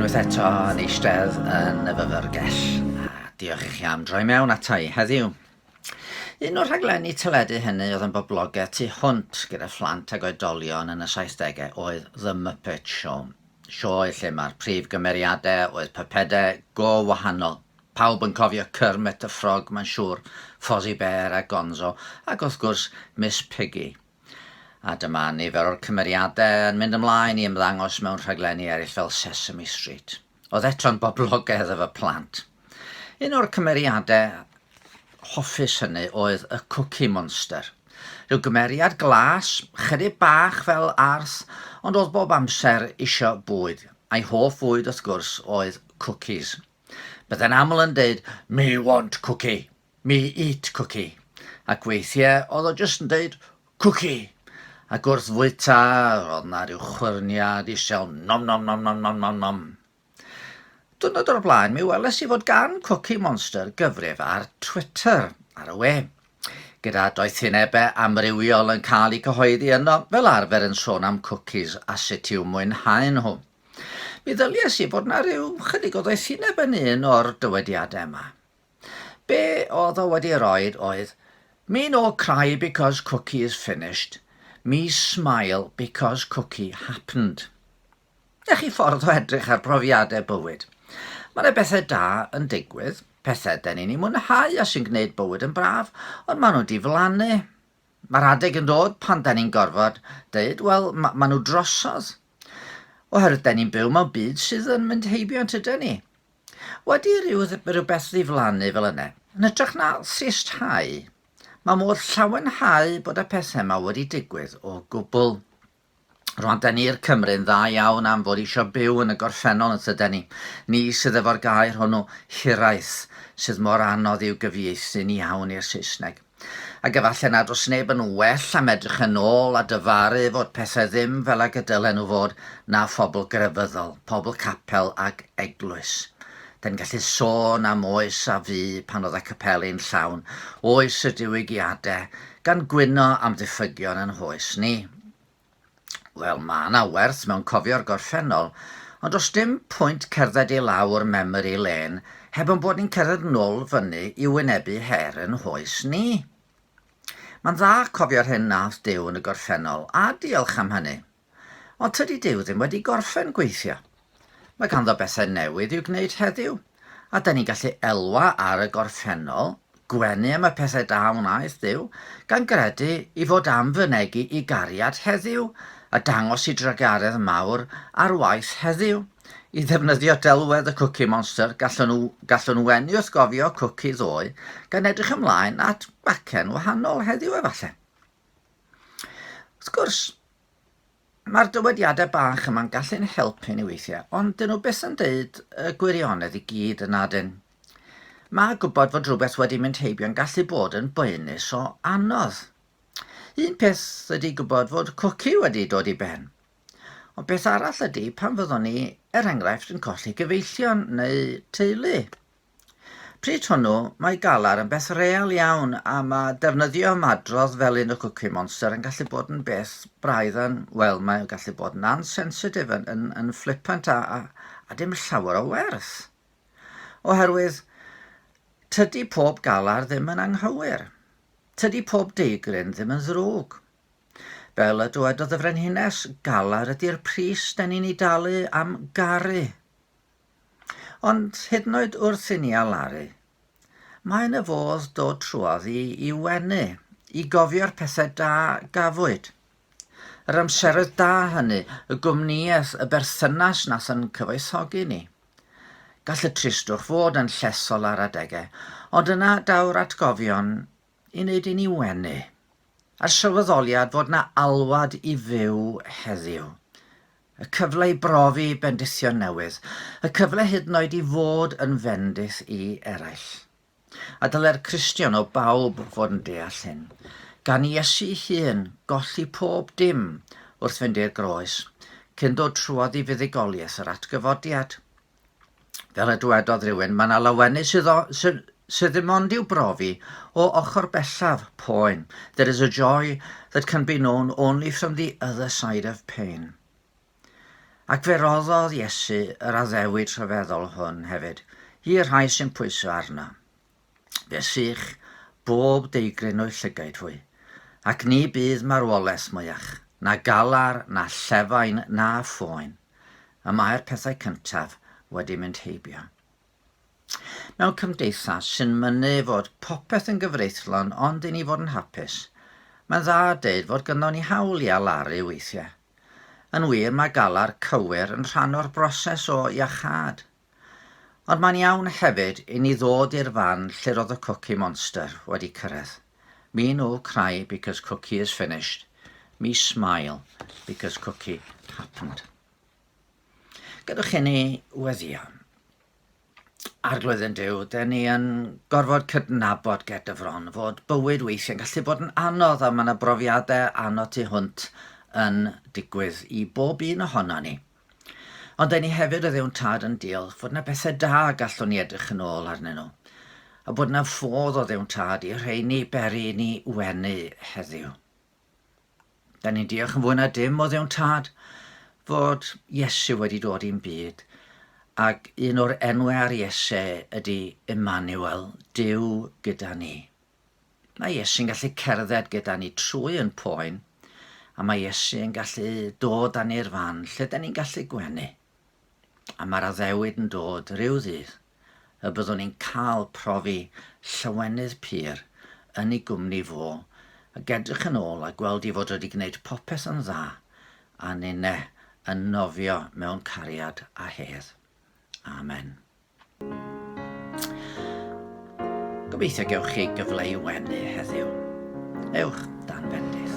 unwaith eto yn eistedd yn y fyfyrgell. A diolch i chi am droi mewn ata i heddiw. Un o'r rhaglenni teledu hynny oedd yn boblogaidd tu hwnt gyda phlant ag oedolion yn y 70au oedd The Muppet Show. Sioe lle mae'r prif gymeriadau oedd pypedau go wahanol. Pawb yn cofio Kermit y Frog mae'n siŵr, Fozzie Bear a Gonzo, ac wrth gwrs Miss Piggy. A dyma nifer o'r cymeriadau yn mynd ymlaen i ymddangos mewn rhaglenni eraill fel Sesame Street. Oedd eto'n boblogaidd efo plant. Un o'r cymeriadau hoffus hynny oedd y Cookie Monster. Rhyw gymeriad glas, chydig bach fel arth, ond oedd bob amser isio bwyd. A'i hoff fwyd wrth gwrs oedd cookies. Bydde'n aml yn deud, Me want cookie! Me eat cookie. Ac weithiau oedd o jyst yn deud cookie. Ac wrth fwyta roedd 'na ryw chwyrniad isel nom nom nom nom nom nom nom. Diwrnod o'r blaen mi weles i fod gan Cookie Monster gyfrif ar Twitter, ar y we, gyda doethinebau amrywiol yn cael eu cyhoeddi yno, fel arfer yn sôn am cookies a sut i'w mwynhau nhw. Mi ddylies i fod 'na ryw chydig o ddoethineb yn un o'r dywediadau yma. Be oedd o wedi roid oedd Me no cry because cookie is finished, me smile because cookie happened. Na chi ffordd o edrych ar brofiadau bywyd. Mae yna bethau da yn digwydd, pethau den ni'n ei mwynhau a sy'n gwneud bywyd yn braf, ond maen nhw'n diflannu. Mae'r adeg yn dod pan da ni'n gorfod deud, wel, ma, ma nhw drosodd. Oherwydd da ni'n byw mewn byd sydd yn mynd heibio yn tyden ni. Wedi rhyw rhywbeth ddiflannu fel yna, yn hytrach na thristhau, mae modd llawenhau bod y pethau yma wedi digwydd o gwbl. Rwan, da ni'r Cymry'n dda iawn am fod eisiau byw yn y gorffennol yn tyden ni. Ni sydd efo'r gair hwnnw, hiraeth, sydd mor anodd i'w gyfieithu'n iawn i'r Saesneg. Ac efallai nad oes neb yn well am edrych yn ôl a dyfaru fod pethau ddim fel ag y dylen nhw fod na phobl grefyddol, pobl capel ac eglwys. Dyn ni'n gallu sôn am oes a fu pan oedd y capeli'n llawn, oes y diwygiadau, gan gwyno am ddiffygion yn hoes ni. Wel, mae yna werth mewn cofio'r gorffennol, ond does dim pwynt cerdded i lawr memory lane heb ein bod ni'n cerdded nôl fyny i wynebu her yn hoes ni. Mae'n dda cofio'r hyn nath Duw yn y gorffennol, a diolch am hynny. Ond tydi Duw ddim wedi gorffen gweithio. Mae ganddo bethau newydd i'w gwneud heddiw, a 'da ni'n gallu elwa ar y gorffennol, gwenu am y pethau da wnaeth Duw, gan gredu i fod am fynegi i gariad heddiw, a dangos i drugaredd mawr ar waith heddiw. I ddefnyddio delwedd y Cookie Monster, gallwn, gallwn wenu wrth gofio cwci ddoe, gan edrych ymlaen at bacen wahanol heddiw efallai. Wrth gwrs, Mae'r dywediadau bach yma'n gallu'n helpu ni weithiau, ond dyn nhw byth yn deud y gwirionedd i gyd yn nadyn. Mae gwybod fod rhywbeth wedi mynd heibio yn gallu bod yn boenus o anodd. Un peth ydy gwybod fod cwci wedi dod i ben. Ond beth arall ydy pan fyddwn ni, er enghraifft, yn colli gyfeillion neu teulu. Pryd hwnnw, mae galar yn beth real iawn a mae defnyddio ymadrodd fel un o Cookie Monster yn gallu bod yn beth braidd yn, wel, mae'n gallu bod yn ansensitif, yn, yn, yn flippant a, a, a dim llawer o werth. Oherwydd, tydi pob galar ddim yn anghywir. Tydi pob deigryn ddim yn ddrwg. Fel y dywedodd y frenhines, galar ydy'r pris da ni'n ei dalu am garu. Ond hyd yn oed wrth i ni alaru, mae yna fodd dod trwodd i, i wenu, i gofio'r pethau da gafwyd. Yr amseroedd da hynny, y gwmnïaeth, y berthynas nath yn cyfoethogi ni. Gall y tristwch fod yn llesol ar adegau, ond yna daw'r atgofion i wneud i ni wenu, a'r sylweddoliad fod 'na alwad i fyw heddiw, y cyfle i brofi bendithion newydd, y cyfle hyd yn oed i fod yn fendith i eraill. A dylai'r Cristion o bawb fod yn deall hyn, gan i Iesu ei hun golli pob dim wrth fynd i'r groes, cyn dod trwodd i fuddugoliaeth yr atgyfodiad. Fel y dywedodd rhywun, mae yna lawenydd sydd, o, sydd, sydd ddim ond i'w brofi o ochr bellaf poen. There is a joy that can be known only from the other side of pain. Ac fe roddodd Iesu yr addewid rhyfeddol hwn hefyd i'r rhai sy'n pwyso arno. Fe sych bob deigryn o'u llygaid hwy, ac ni bydd marwolaeth mwyach, na galar, na llefain, na phoen. Y mae'r pethau cyntaf wedi mynd heibio. Mewn cymdeithas sy'n mynnu fod popeth yn gyfreithlon ond i ni fod yn hapus, mae'n dda deud fod gynddon ni hawl i alaru weithiau. Yn wir, mae galar cywir yn rhan o'r broses o iachâd. Ond mae'n iawn hefyd i ni ddod i'r fan lle roedd y Cookie Monster wedi cyrraedd. Me no cry because cookie is finished. Me smile because cookie happened. Gadwch i ni weddio. Arglwydd yn Duw, dyn ni yn gorfod cydnabod ger dy fron fod bywyd weithiau'n gallu bod yn anodd a mae yna brofiadau anodd tu hwnt yn digwydd i bob un ohono ni. Ond dyn ni hefyd o Dduw'n Tad yn diolch fod yna bethau da gallwn ni edrych yn ôl arnyn nhw. A bod yna ffodd o Dduw'n Tad i rheini beri i ni wenu heddiw. Da ni'n diolch yn fwy na dim o Dduw'n Tad fod Iesu wedi dod i'n byd ac un o'r enwau ar Iesu ydy Emmanuel, Duw gyda ni. Mae Iesu'n gallu cerdded gyda ni trwy yn poen a mae Iesu yn gallu dod â ni'r fan lle da ni'n gallu gwenu. A mae'r addewid yn dod rhyw ddydd y byddwn ni'n cael profi llawenydd pur yn ei gwmni fo, ac edrych yn ôl a gweld ei fod wedi gwneud popeth yn dda, a ninne yn nofio mewn cariad a hedd. Amen. Gobeithio gewch chi gyfle i wenu heddiw. Ewch dan fendith.